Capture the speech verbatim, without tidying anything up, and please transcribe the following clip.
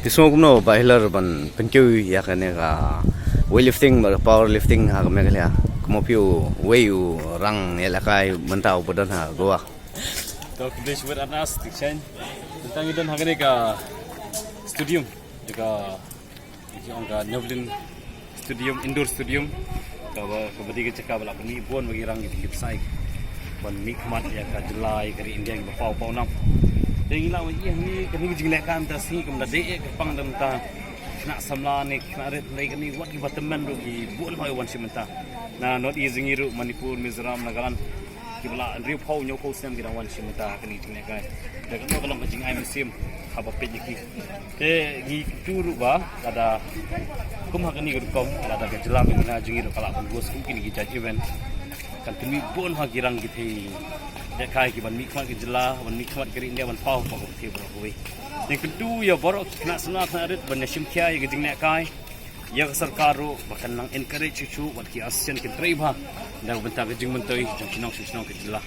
Phi sngew kumno Bah Hiller ban pynkiew ïa kane ka weightlifting bad powerlifting ha ka Meghalaya? Kumno phi u wei u rang ïalehkai mynta u ba don ha Goa? To khublei shibun Anas, Tikshain. Mynta ngi don ha kane ka stadium, ka, ki ong ka Nevelin Stadium, Indoor Stadium. Kaba, kaba dei ka jaka ba la pynmih bun ba ki rang ki jingkynsai ban mihkhmat ïa ka jylla, ïa ka ri India kiba paw paw nam. Te ngi la wan ïa ngi kane ka jinglehkai mynta sngi kam da dei eh kyrpang da mynta. Khynnah samla ne khynnah rit ne kane wat kiba tymmen ruh ki bun ba wan shim mynta. Na North East jong ngi ruh Manipur, Mizoram, Nagaland, kiba la hynriewphew hynñiewphew snem ki dang wan shim mynta ha kane ka jinglehkai. Da kano ka long ka jingai mynsiem haba peit ïa ki. Te ngi kyntu ruh ba lada kum ha kane ka rukom, lada ka jylla Meghalaya jong ngi ruh ka lah ban host kum kine ki jait event, kan pynmih bun ha ki rang ki thei lehkai ki ban mihkhmat ka jylla, ban mihkhmat ka ri India, ban paw ha ka pyrthei baroh kawei. Ngi kyntu ïa baroh ki khynnah samla khynnah rit ban ïa shim khia ïa ka jinglehkai. Ïa ka sorkar ruh ba kan nang encourage shuh shuh, wat ki association kin trei bha na ka bynta ka jingmyntoi jong ki nongshong shnong ka jylla.